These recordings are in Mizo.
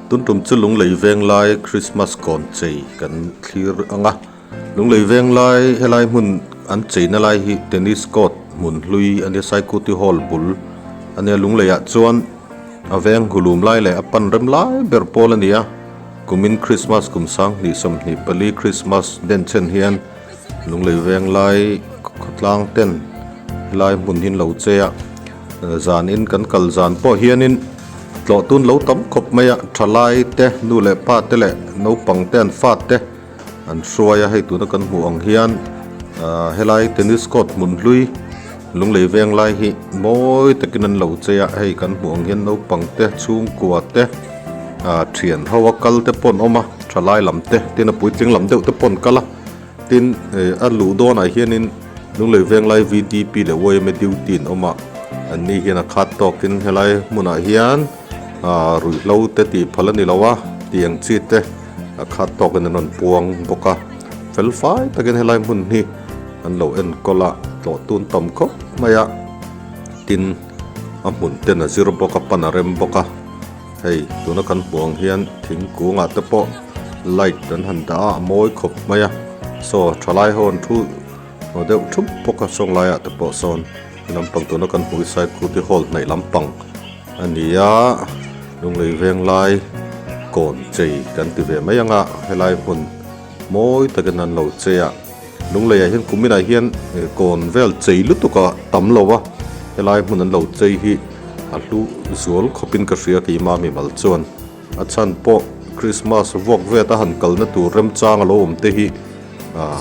Tun tum chu Lunglei Venglai Christmas kawn chei kan thlir ang a, Lunglei Venglai helai hmun an cheina lai hi tennis court hmun hlui a nia Saikuti Hall bul a nia Lungleiah chuan a veng hulum lai leh a pan rem lai ber pawl a ni a, kumin Christmas kum 2024 Christmas denchhen hian Lunglei Venglai khawtlang ten helai hmun hi an lo chei a, zanin kan kal zan pawh hianin tlawh tun lo tam khawp mai a, thalai te nu leh pa te leh naupang te an fa te an hruai a, hei tuna kan hmuh ang hian ah helai tennis court hmun hlui Lunglei Venglai hi mawi takin an lo chei a, hei kan hmuh ang hian naupang te chhungkua te ah thian ho a kal te pawh an awm a, thalai lam te tin a puitling lam deuh te pawh an kal a. Tin, a luh dawnah hianin Lunglei Venglai VDP leh yma duty an awm a, anni hian a khat tawkin helai hmunah hian ruihhlo te tih phal a ni lo a, tih ang chi te a khat tawkin an rawn puang bawk a, fel fai takin helai hmun hi an lo enkawl a, tlawh tun tam khawp mai a, tin a hmun ten a zir bawk a, pan a rem bawk a. Hei tuna kan hmuh ang hian thingkungah te pawh light an han dah a a mawi khawp mai a saw thalai ho an thu aw deuh thup bawk a sawng laiah te pawh sawn lampang tuna kan hmuh hi Saikuti hall hnaih lampang a ni a Lunglei Venglai kawn chei kan ti ve mai ang a helai hmun mawi takin an lo chei a Lungleiah hian kuminah hian kawn vel chei lutuk a tam lo a helai hmun an lo chei hi a hlu zual khawpin ka hria keimah mimal chuan a chhan pawh Christmas vuak vet a han kalna tur remchang a lo awm te hi ah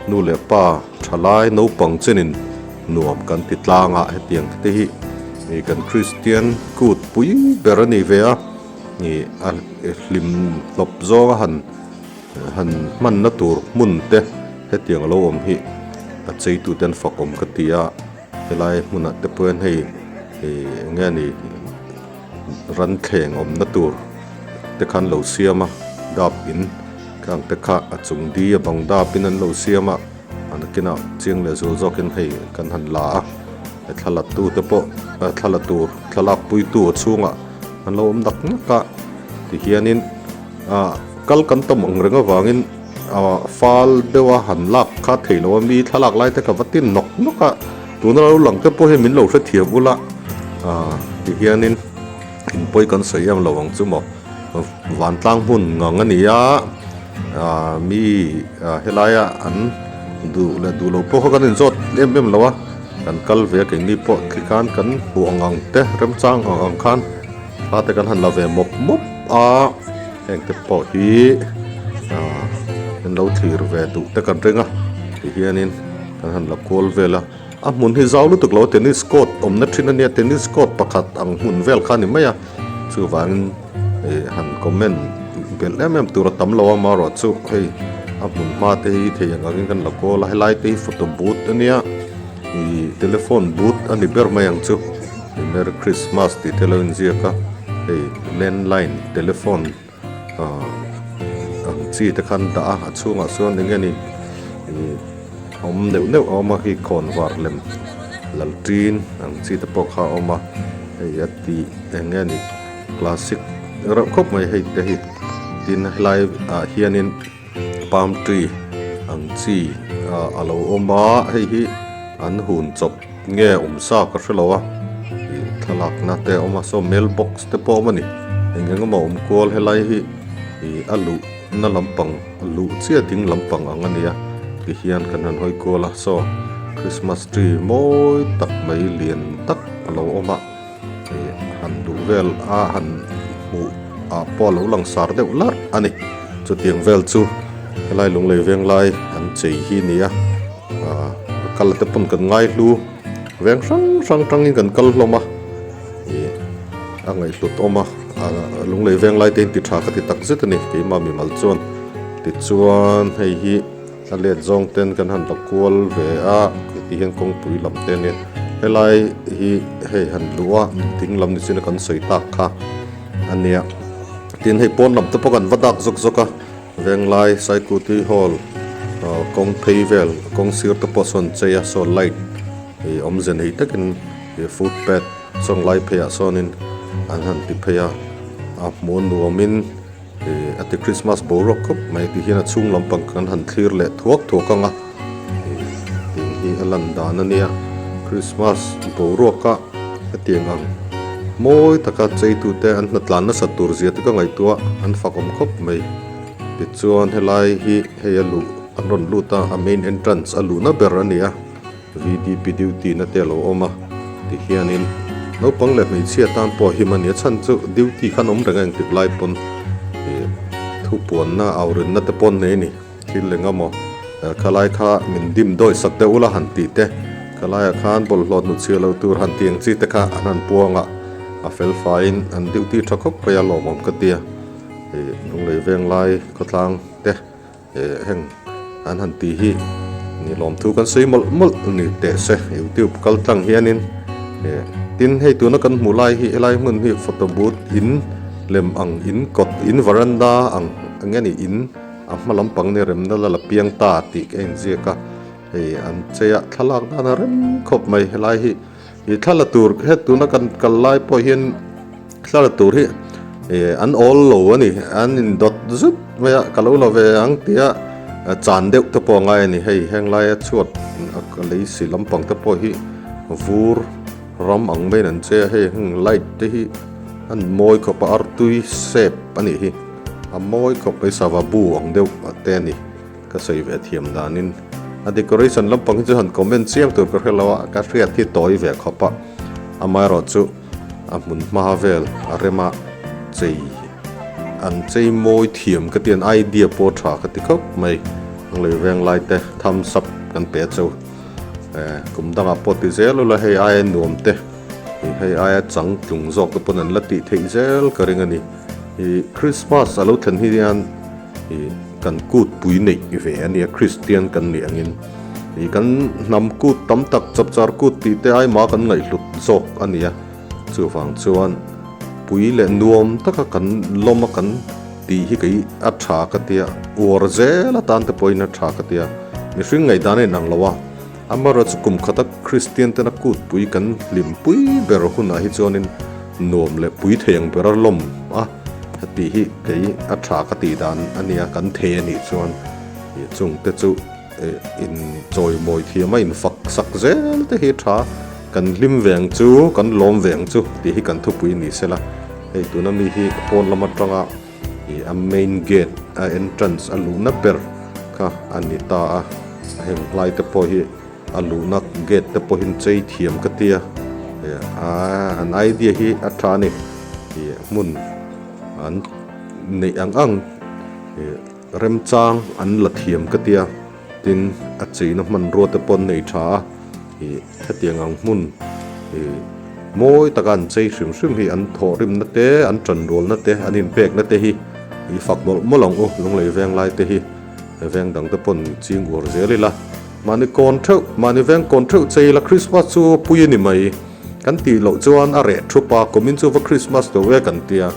nu leh pa thalai naupang chenin nuam kan ti tlang a hetiang te hi ih kan Christian kut pui ber a ni ve a ih a hlim hlawp zawng a han. Han hmanna tur hmun te hetiang a lo awm hi a cheitu te an fak awm ka ti a helai hmunah te pawh hian hei ih eng nge ni ran thleng awmna tur te kha an lo siam a dap in khang te kha a chung di a bang dap in an lo siam a a nakinah chiang leh zual zawkin hei kan han la a he thla la tu te pawh thla la tur thlalak pui tu a chhungah an lo awm nak nak a tihianin. Ah kal kan tam ang reng avangin ah fal deuha han lak kha thei lo a mi thlalak lai te ka va tin nawk nawk a tuna lo lang te pawh hian min lo hrethiam ula ah tihianin in pawi kan sawi em lo ang chu maw vantlang hmun ngang a ni a ah mi ah helaia an duh leh duh lo pawh kha kan inzawt em em lo a kan kal ve a keini pawh tikhan kan hmuh ang ang te remchang ang ang khan. Thla te kan han la ve mawp mawp a heng te pawh hi ah an lo thlir ve duh te kan ring a tihianin kan han la kual vel a a hmun hi zau lutuk lo a tennis court awmna thin ania tennis court pakhat ang hmun vel kha a ni mai a chuvangin ih han comment belh em em tur a tam lo a amaherawh chu hei a hmun hma te hi thei ang angin kan la kual a helai te hi photo booth ania ih telephone booth a ni ber mai ang chu. Merry Christmas tih te lo inziak a hei landline telephone ah ang chi te khan dah a a chhungah chuan eng nge ni ih awm neuh neuh a awm a khi khawnvar lem laltin ang chi te pawh kha a awm a hei a tih eng nge ni classic reuh khawp mai hei te hi tin helai ah hianin palm tree ang chi ah a lo awm a hei hi an hun chawp. Nge awm sa ka hre lo a ih thlalakna te a awm a saw mail box te pawh a awm a ni eng eng emaw awm kual helai hi ih a luh na lampang luh chiah ding lampang ang a nia tihian kan han hawi kual a saw christmas tree mawi tak mai lian tak a lo awm a ih han luh vel a han hmuh ah pawh a lo lang sar deuh larh a ni chutiang vel chu helai lunglei veng lai an chei hi a ni a. Ahh a kal te pawn kan ngai hlu veng hrang hrang tangin kan kal hlawm a ih a ngaihhlut awm a ah lunglei veng lai te hi ti tha ka ti tak zet a ni keimah mimal chuan tichuan hei hi a let zawng ten kan han la kual ve a ti hian kawngpui lam te ania helai hi hei han luh a ding lam ni chin a kan sawi tak kha a nia tin hei pawn lam te pawh kan va dak zawk zawk a. Venglai Saikuti Hall kawng phei vel kawng sir te pawh sawn chei a saw light ih awmze nei takin ih footpath sawng lai pheiah sawnin an han ti phei a. A hmuh a nuamin ih a ti krismas boruak khawp mai ti hian a chhung lampang kan han thlir leh thuak thuak ang a ih tih hi a lan dan a nia krismas boruaka hetiang ang mawi taka cheitute an hnatlan nasat tur zia te ka ngaihtuah an fak awm khawp mai tichuan helai hi hei a luh an rawn lut a a main entrance a luhna ber a ni a. VDP duty na te a lo awm a tihianin naupang leh hmeichhia tan pawh a him a ni a chhan chu duty khan awm reng a engtik lai pawn ih thu puanna au rinna te pawh an nei a ni thil eng emaw khalai kha min dim dawi sak deuh ula han tih te khalaiah khan bawlhhlawh hnutchhiah loh tur han tih ang chi te kha an han puang a a fel faiin an duty tha khawp mai a lawmawm ka tia ih lunglei veng lai khawtlang te. Heng an han tih hi ni lawmthu kan sawi mawlh mawlh ni teh se youtube kal tlang hianin tin hei tuna kan hmuh lai hi helai hmun hi photo booth in lem ang in kawt in varanda ang eng nge ni in a hma lampang nia remna la la piang ta tih ka inziak a hei an chei a thlalak dan a rem khawp mai helai hi ih thla la tur he tuna kan kal lai pawh hian. Thla la tur hi ih an awl lo a ni an indawt zut mai a ka lo la ve ang tia chan deuh te pawh a ngai a ni hei heng laia chhuat lei si lampang te pawh hi vur ram ang maiin an chei a hei heng light te hi an mawi khawp a artui shape a nih hi a mawi khawp mai sava bu ang deuh te a ni ka sawi ve thiam danin a decoration lampang hi chu han comment chiam tur ka hre lo a ka hriat hi tawi ve khawp a amaherawhchu. A hmun hma vel a rema chei an chei mawi thiam ka ti an idea pawh tha ka ti khawp mai ang lei veng lai te thumbs up kan pe a cheu eh kum dangah pawh ti zel ula hei aia nuam te ih hei aia chang tlung zawk te pawn an la tih theih zel ka ring a ni ih Christmas a lo thlen hian ih kan kut pui neih ve a nia Christian kan nih angin. Ih kan hnam kut tam tak chapchar kut tih te ai mah kan ngaihhlut zawk a nia. Chuvang chuan pui leh nuam taka kan lawm a kan tih hi kei a tha ka tia, uar zel atan te pawhin a tha ka tia. Mihring ngaihdan a inang lo a, amaherawhchu kum khata Kristian tena kut pui kan hlim pui ber hunah hi chuanin nuam leh pui thei ang bera lawm a tih hi kei a tha ka tih dan a nia, kan thei a nih chuan ih chungte chu. In chawimawi thiam a in fak sak zel te hi tha kan hlim ve ang chu kan lawm ve ang chu tih hi kan thupui ni sela hei tuna mi hi pawn lam atanga ih a main gate a entrance a luhna ber kha a ni ta a heng hlai te pawh hi a luhna gate te pawhin chei thiam ka tia ih an idea hi a tha a ni ih hmun an neih ang ang ih. Remchang an la thiam ka tia, tin a cheina hmanrua te pawh an nei tha a, ih hetiang ang hmun ih mawi taka an chei hrim hrim hi an thawhrimna te an tanrualna te an inpekna te hi ih fak mawlh mawlh ang u lunglei veng lai te hi veng dang te pawn ching uar zel ila mahni kawn theuh mahni veng kawn theuh chei ila Christmas chu pui a ni mai kan tih loh chuan a reh thup a kumin chu va Christmas lo e kan tia.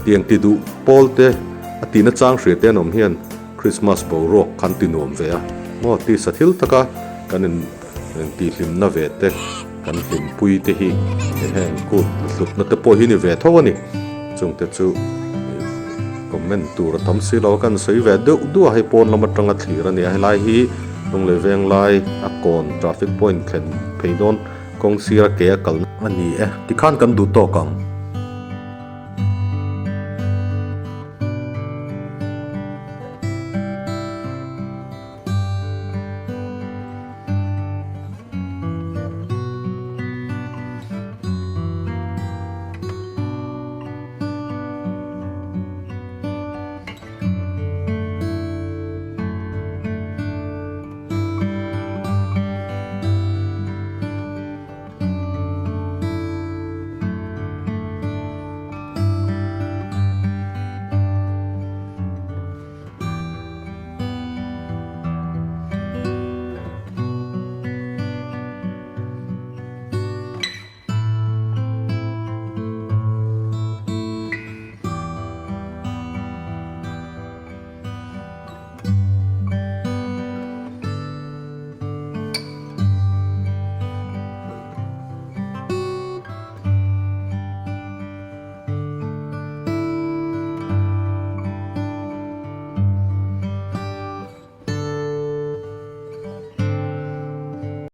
Tiang ti duh pawl te a tihna chang hria te an awm hian Christmas boruak khan ti nuam ve a maw tisa thil taka kan in tihhlimna ve te kan hlimpui te hi heng kut hlutna te pawh hi ni ve tho a ni chungte chu comment tur a tam si lo a kan sawi ve deuh duh a hei pawn lam atanga thlir a ni a helai hi Lunglei Venglai a kawn traffic point thlen phei dawn kawng sira ke a kalna a ni e tikhan kan duh tawk ang.